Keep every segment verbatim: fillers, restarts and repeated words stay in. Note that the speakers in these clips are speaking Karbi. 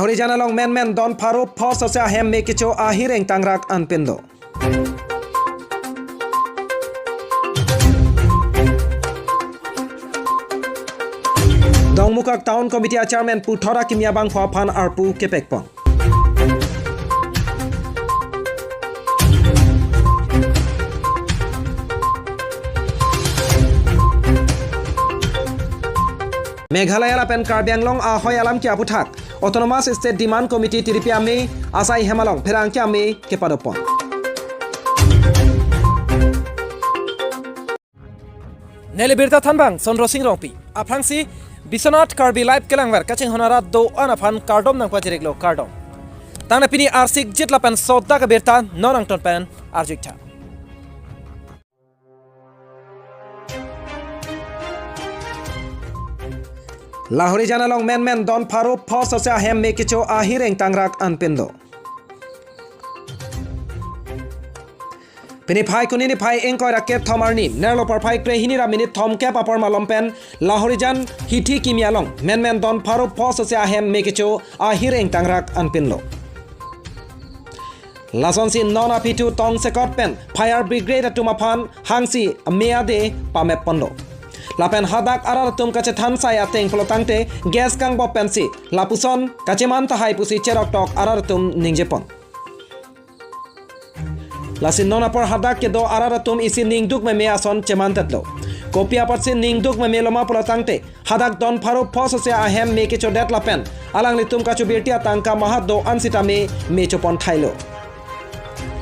Rijan along menmen don pharo pho sose ahem me kecho ahireng tangrak anpinlo. Dongmukak Town Committee a Chairman puthot akimi abangphu aphan arpu kepekpon. Meghalaya lapen Karbi Anglong ahoi alam ke aputhak Autonomous State Demand Committee tiripi ame asai hem along pherangke ame kepadopon. Neli birta thanbang Sondro Sing Rongpi. Aphrangsi Biswanath Karbi Live kelangver kachinghon arat do-an aphan kardom nangpajiriklo, kardom. Tangte pini arsik jit lapen sodak abirta non angton pen arju-iktha. Lahorijan along menmen don pharo pho sose ahem me kecho ahireng tangrak anpinlo. Pini phai kuni niphai ingkoi ra kethom arni nerlo porphai krehini ra minit thomkep apor malom pen Lahorijan hithi kimi along menmen don pharo pho sose ahem me kecho ahireng tangrak anpinlo. Lasonsi non aphi thu tongsekot pen fire brigade atum aphan hangsi me ade pamepponlo. Lapen hadak arat atum kachethan sai ateng pulo tangte gas kangbop pensi lapuson kacheman tahai pusi cheroktok arat atum ningjepon. Lasi non apor hadak kedo arat atum isi ningduk meme ason chemantetlo. Kopi apotsi ningduk meme loma pulo tangte hadak don pharo pho sose ahem me kechodet lapen alanglitum kachobirti atangka maha do-an sitame me chopon thailo.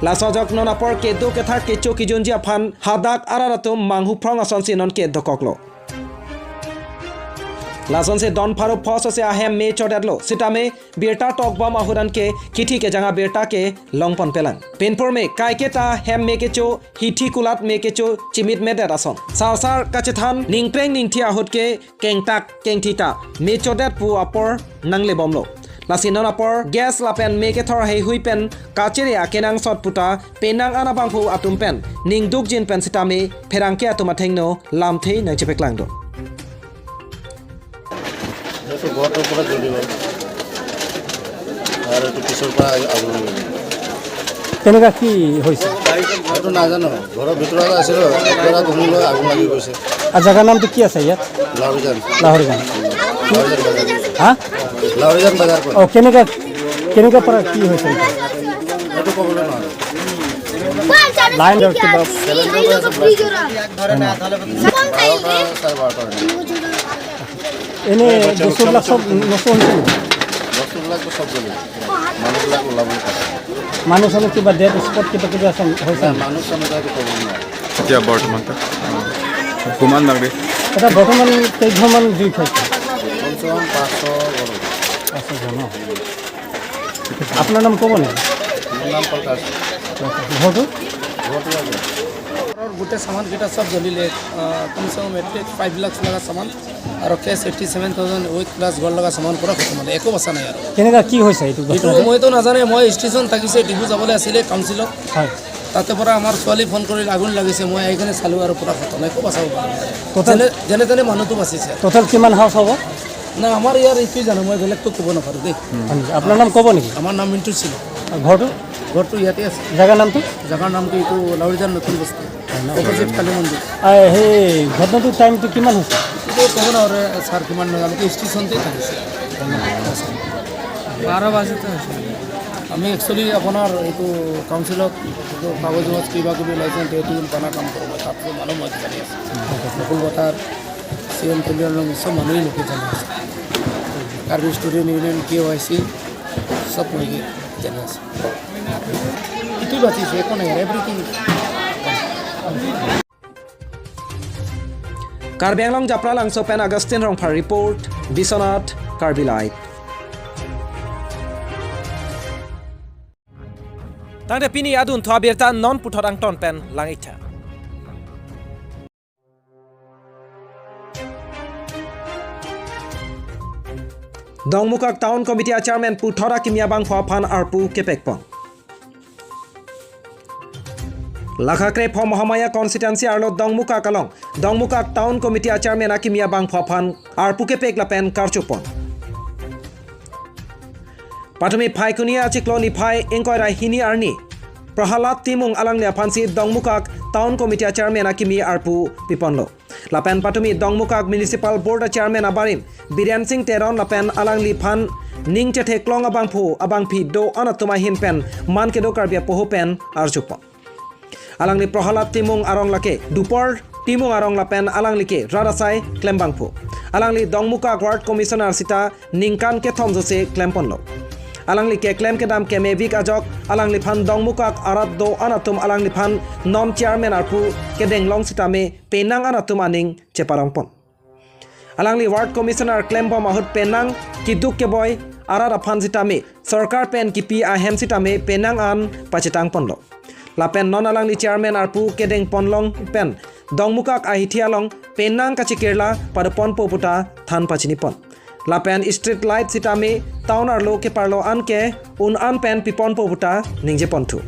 Laso ajok non apor kedo kethak kecho kejunji aphan hadak arat atum manghu phrong asonsi nonke dokoklo. Lasonsi don pharo pho sose ahem me chodetlo sitame birta tokbom ahut anke kithi kejang abirta ke longpon pelang. Pinpur me kaiketa hem me kecho hithi kulat me kecho chimit medet ason. Sarsar kachethan ningkreng ningthi ahut ke kengtak kengthi ta me chodet pu apor nanglebomlo. Lasi non apor gas lapen me kethor heihui pen kachere akenangsot puta penang an abangphu atum pen ningdukjin pen sitame pherangke atum athengno lamthe nangchepeklangdun. এইটো ঘৰটোৰ পৰা জ্বলি গ'ল। আৰু এইটো পিছৰ পৰা আগ-, আগুৰি গ'ল। কেনেকুৱা কি হৈছে? এইটো নাজানো, ঘৰৰ ভিতৰত আছিলোঁ, একবাৰ ধুমুহা আগুন লাগি গৈছে। আৰু জেগাৰ নামটো কি আছে ইয়াত? লাহৰিজান। লাহৰিজান। লাহৰিজান বজাৰ। হা? লাহৰিজান বজাৰ কয়। অ, কেনেকুৱা, কেনেকুৱা পৰা কি হৈছে এইটো? এইটো ক'বলৈ নোৱাৰোঁ। লাইন আৰু কিবা চিলিণ্ডাৰ হৈ আছে, ব্লাষ্ট। বাৰটা, চাৰে বাৰটা। এনে বস্তুবিলাক চব নষ্ট হৈছে নেকি? বস্তুবিলাকতো চব জ্বলিল। মানুহবিলাক ওলাব পৰা নাই। মানুহ চানুহ কিবা ডেড স্পট কিবা কিবি আছে, হৈছে নাই, নেকি? মানুহ চানুহ তাকে ক'ব নোৱাৰে। এতিয়া বৰ্তমান তাত, অ, কিমান লাগে? এতিয়া বৰ্তমান কেইঘৰমান জুই খাইছে? কমচে কম পাঁচশ ঘৰ। পাঁচশ ঘৰ ন? আপোনাৰ নাম ক'ব নেকি? মোৰ নাম প্ৰকাশ। ঘৰটো? ঘৰটো আছে। ঘৰৰ গোটেই চামানকেইটা চব জ্বলিলে, আহ, কমচে কম এটলিষ্ট ফাইভ লাখ লগা চামান আৰু cash eighty seven thousand with plus gold লগা চামান পূৰা খতম হ'লে, একো বচা নাই আৰু। কেনেকুৱা কি হৈছে এইটো এইটো ঘটনাটো? মইতো নাজানে, মই ষ্টেচন থাকিছে, ডিফু যাবলৈ আছিলে কাউন্সিলত। হয়। তাতে পৰা আমাৰ ছোৱালী ফোন কৰিল, আগুন লাগিছে, মই আহি কেনে চালোঁ আৰু পূৰা খতম, একো বচাব পৰা নাই। টোটেল যেনে, যেনে তেনে মানুহটো বাচিছে। টোটেল কিমান হাউচ হ'ব? না, আমাৰ ইয়াৰ এইটোৱে জানো, মই বেলেগতো ক'ব নাপাৰোঁ দেই। হয় নেকি? আপোনাৰ নাম ক'ব নেকি? আমাৰ নাম মিণ্টু সিং। ঘৰটো? ঘৰটো ইয়াতে আছে। জেগাৰ নামটো? জেগাৰ নামটো এইটো লাহৰিজান নতুন বস্তি, অপজিট কালী মন্দিৰ। আ, সেই ঘটনাটোৰ টাইমটো কিমান হৈছে? এইটো ক'ব নোৱাৰে ছাৰ, কিমান নহয়, আমিতো ষ্টেচনতে থাকিছে। বাৰ বাজিতে হৈছে। আমি একচুৱেলি আপোনাৰ এইটো কাউন্সিলত এইটো কাগজ উগজ কিবা কিবি ওলাইছে, সেইটো বানা কাম কৰোঁ, তাত মানুহ মই বিচাৰি আছোঁ। বকুল পথাৰ, চি এম কল্যাণ, চব মানুহেই লোকে জানে আছে। Karbi student union, K Y C, চব মই জানে আছে। এইটো বাচিছে, একো নাই, everything. Karbi Anglong Japralangso pen Augustine Rongphar report, Biswanath Karbi Live. Tangte pini adunthu abirta non puthot angton pen lang-iktha. Dongmukak Town Committee a Chairman puthot akimi abangphu aphan arpu kepekpon. Lakha krepho Mahamaya constituency arlo Dongmukak along Dongmukak Town Committee a Chairman akimi abangphu aphan arpu kepek lapen karchupon. Patumi Phaikuni achiklo niphai ingkoi ra hini arni Prahalad Timung alangli aphansi Dongmukak Town Committee a Chairman akimi arpu piponlo. Lapen patumi Dongmukak Municipal Board a Chairman abarim Biren Sing Teron lapen alangliphan ning chetheklong abangphu abangphi do-an atum ahin pen man kedo Karbi apoho pen arjupon. Alangli Prahalad Timung arong lake Dupor Timung arong lapen alangli ke rat asai klembangphu. Alangli Dongmukak Ward Commissioner sita ningkan kethom jose klemponlo. Alangli keklem kedam kemevik ajok alangliphan Dongmukak arat do-an atum alangliphan non Chairman arpu kedenglong sitame penang an atum aning cheparongpon. Alangli Ward Commissioner klembom ahut penang kiduk keboi arat aphan sitame sorkar pen kipi ahem sitame penang an pachetangponlo. Lapen non alangli Chairman arpu kedengponlong pen Dongmukak ahithi along penang kachikirla padoponpo puta than pachinipon. Lapen street light sitame town arlo keparlo an ke un-an pen piponpo puta ningjeponthu.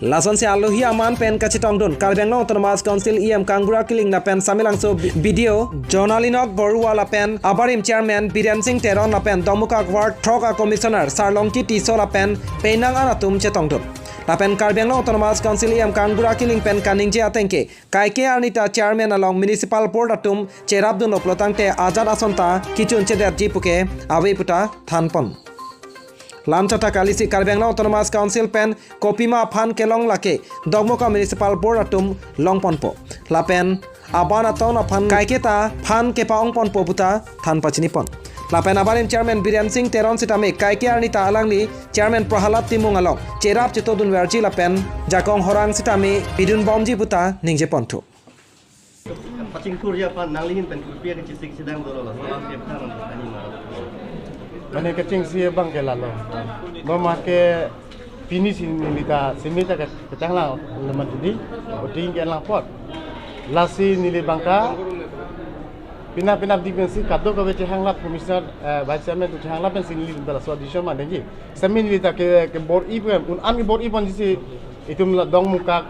Lasonsi alohi aman pen kachetongdun Karbi Anglong Autonomous Council E M Kangbura Killing lapen Samelangso B-, B D O Jonalinok Borua lapen abarim Chairman Biren Sing Teron lapen Dongmukak Ward throk a Commissioner Sarlongki Tisso lapen penang an atum chetongdun. Lapen Karbi Anglong Autonomous Council E M Kangbura Killing pen kaningje ateng ke kaike arni ta Chairman along Municipal Board atum cherapdunlo pulotangte ajat ason ta kichun chedetji puke ave puta thanpon. Lam chata kalisi Karbi Anglong Autonomous Council pen kopima aphan kelong lake Dongmukak Municipal Board atum longponpo. Lapen aban a town aphan kaike ta phan kepa-ongponpo puta than pachinipon. Lapen abarim Chairman Biren Sing Teron sitame kaike arni ta alangli Chairman Prahalad Timung along cherap chetodunverji lapen jakong horang sitame pidunbomji puta ningjeponthu. Pachingthurji aphan nangli ahin pen kopi kachesik sedang dolo, laso alam ke aphan nang tani ma. Mane kachingsi abang ke lalo. Boma ke pini si neli ta semi ta ke-, kachanglang lemat di, oting ke lang apot. Lasi neli abang ta pina pina di pensi kadokave chehanglap Commissioner, eh, Vice Chairman atum chehanglap pensi neli ta laso decision ma dengji. Semi neli ta ke, kebor-i pen, un-an kebor-i ponji si itum la Dongmukak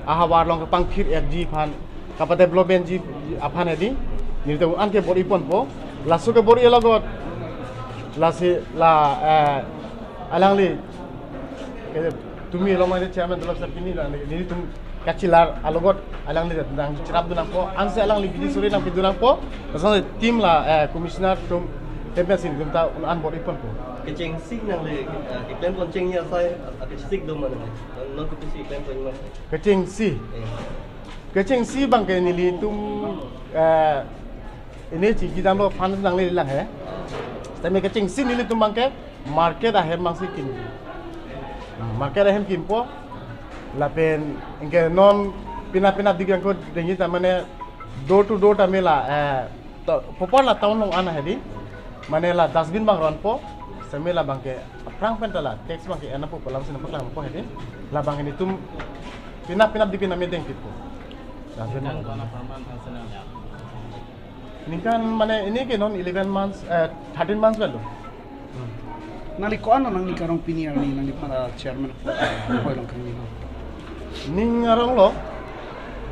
ahavar along kepangthir-etji aphan, kapa-developmentji aphan hedi, neli ta un-an kebor-i ponpo, laso kebor-i alogot, lasi la, eh, alangli, eh, tumi along mane Chairman dolo sir pini la, nelitum kachelar alogot, alangli nangcherapdun nangpo, ansi alangli bidi suri nangpidun nangpo, laso team la, eh, Commissioner atum, tempe sin itum ta un-an bor-i ponpo. Kechengsi nangli, eh, keklempon chengya sai, eh, kechesik do ma nangli. Non, non kopisi klempon ma. Kechengsi. Eh. Kechengsi abang ke nelitum, eh, ini chingki damlo fund nanglilang he. Tame kechengsi nelitum abang ke market ahem abangsi kim. Hmm, market ahem kimpo. Lapen anke non pina pina dik yang ko dengji ta mane door to door ta mela, eh, to, popor la town along ana hedi. Mane la dustbin abang ronpo, semi la abang ke aphrang pen ta la tax abang ke ena po pu alam si nangpaklangpo hedi. La abang ke nelitum pina pina dik pina medeng pipo. Dustbin abang. Ningkan mane ini ke non eleven months, eh, thirteen months belo. Hmm. Nangli ko-an nangli karong pini arni nangli pada chairman, eh, hoi along kami. Ning aronglo,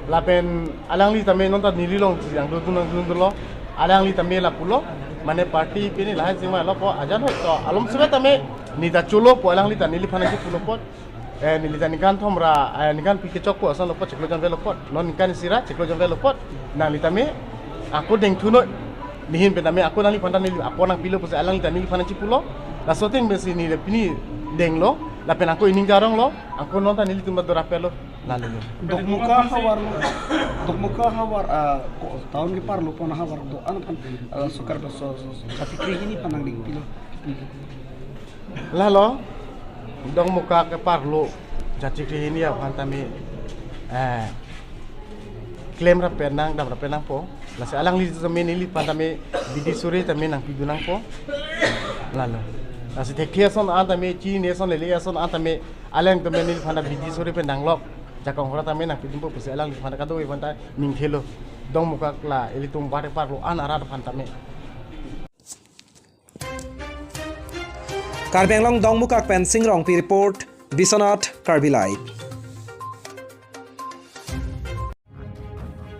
lapen alangli tame non ta neli along si angdodun angdodunlo, alangli tame lapulo, mane party pini lahai singma lo po ajan hoi to, alom suka tame neli ta cholo po alangli ta neliphan nangchipulo po, eh, neli ta ningkan thom ra, eh, ningkan phli kechok po ason lo po chiklo jon velo po, non ningkan isi ra chiklo jon velo po, nangli tame ako dengthu noi, nehin pen tame ako nangliphan ta neli apor nangpilo pusi alangli ta neliphan nangchipulo, laso ateng pensi neli pini denglo, lapen ako ining karonglo, ako non ta nelitum ta dorapelo, lalo lo. Dokmoka havar, Dokmoka havar, ah, ko-, town keparlo pon havar do-an aphan, ah, sukar so, so, so, jati krehini aphan nangdengpilo. Lalo, Dokmoka keparlo, jati krehini aphan tame, eh, klemrap pen nang, damrap pen nangpo. Lasi alangli tame neliphan tame bidi suri tame nangpidun nangpo. Lalo. Lasi thekthe ason an tame, chini ason lele ason an tame, alang tame neliphan ta bidi suri pen danglok. Jakong hora tame nangpidunpo pusi alangliphan ta kadokave aphan ta ningthelo. Dokmoka la ilitum bate parlo an arat aphan tame. Karbi Anglong Dokmoka pen Sing Rongpi report, Biswanath Karbi Live.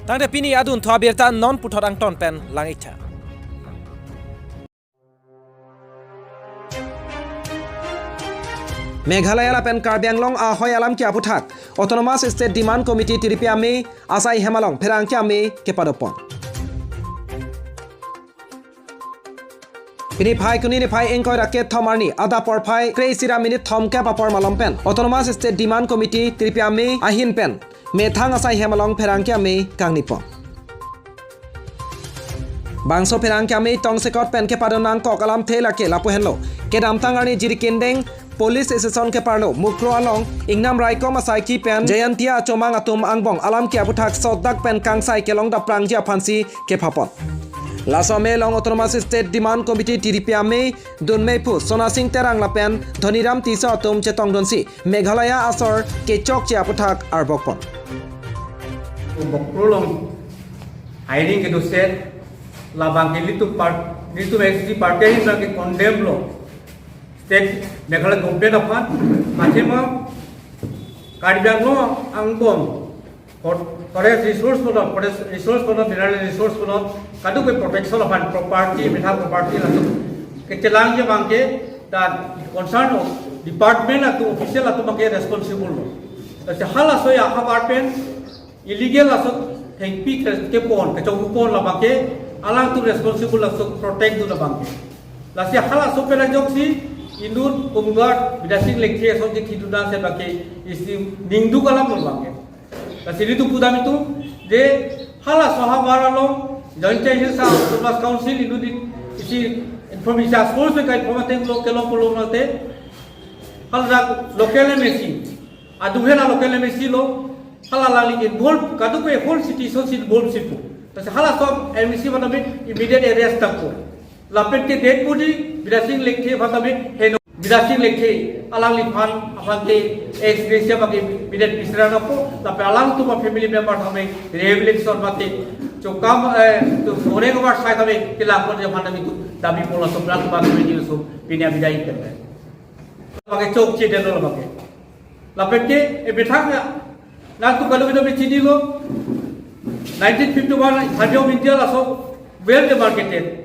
Tangte pini adunthu abirta non puthot angton pen lang-iktha. Meghalaya lapen Karbi Anglong ahoi alam ke aputhak Autonomous State Demand Committee tiripi amei asai hem along pherangke amei kepadopon. Pini Phaikuni niphai ingkoi ra kethom arni adap porphai kre-isi ra minit thomkep apor malom pen Autonomous State Demand Committee tiripi amei ahin pen methang asai hem along pherangke amei kangnipon. Bangso pherangke amei tongsekot pen kepadon nangkok alamthe lake lapu henlo. Kedamtang arni Jirikindeng Police Station keparlo Mukro along ingnam raikom asaiki pen Jayantia Chomang atum angbong alam ke aputhak sotdak pen kangsai kelong daprangji aphansi kephapon. Laso amei along Autonomous State Demand Committee tiripi amei dunmei pu Sonasing Terang lapen Dhoniram Tisso atum chetongdunsi Meghalaya asor kechokche aputhak arbokpon. Mukro along hiring kedoset labang ke nelitum part, nelitum S C party ahin abang ke condemn lo. State Meghalaya government aphan, machima Karbi Anglong angbong for-, forest resource punon, forest resource punon, mineral resource punon, kadokave protection aphan property, methang property latum kechelangji abang ke, the concern of department atum official atum abang ke responsible lo. Lasi halaso ahavar pen illegal laso thengpi ke, kepon, kechongpon labang ke, alangtum responsible laso protect dun abang ke. Lasi halaso pen ajoksi inut Homeguard Bidya Sing Lekthe asonsi kiduna se abang ke isi ningduk alam lo abang ke. Lasi nelitum pudam itum je halaso ahavar along Jaintia Hills Autonomous Council inut isi information source ka information lo kelong pulo mate, hala local M A C, adung hela local M A C lo, hala alangli involve, kadokave whole city asonsi involve si pu. Lasi halaso M A C aphan tame immediate arrest tangpo. Lapen ke dead body Bidya Sing Lekthe aphan tame heno, Bidya Sing Lekthe alangliphan aphan ke ex gratia abang ke immediate pisra tangpo. Lapen alangtum a family member tame rehabilitation mate chokam, eh, to foreign over sai tame kelangpon aphan tame itum dabi ponlo, laso abang tame itum pini abidai pen abang ke chokche detlo abang ke. Lapen ke, eh, methang ya, nangtum kadokave tame chinilo, nineteen fifty-one Charli Chapra India laso well demarcated.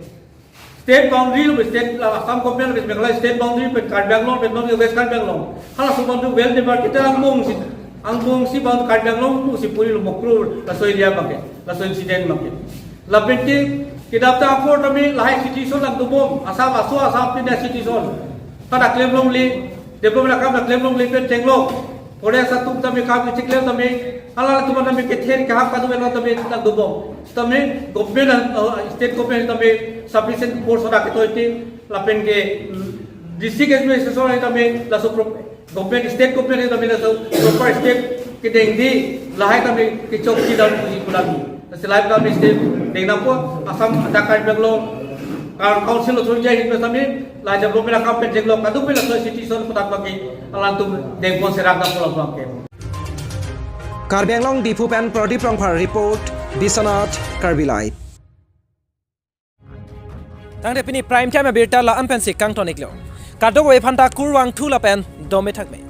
State boundary lo, state la Assam government lo, Meghalaya state boundary pen Karbi Anglong pen non West Karbi Anglong. Halaso boundary well demarcated angbong si, angbong si bound Karbi Anglong pusi purilo Mukro laso area abang ke, laso incident abang ke. Lapen ke kedamtang apor tame lahai situation nangdobom, Assam aso Assam pini situation. Kada klem longle, development akam ta klem longle pen chenglo. Forest atum tame kam kecheklem tame, hala atum tame kether kehap kadokave tame nangdobom. Tame government, uh, state government tame sufficient force ada ketoite, lapen ke, mm, district administration tame laso pro-, government, state government tame laso proper step kedengde, lahai tame kechokche dam pusi pulang. Lasi lahai tame step deng nangpo, Assam adak Karbi Anglong Kar-, Council authority ahin pen tame, lahai development akam pen chenglo, kadokave laso situation aputhak abang ke alangtum dengpon serak nangpo labang ke. Karbi Anglong Diphu pen Pradip Rongphar report, Biswanath Karbi Live. Tangte pini Prime Time abirta la-an pensi kangton iklo. Kadokave aphanta kurvangthu lapen dome thakme.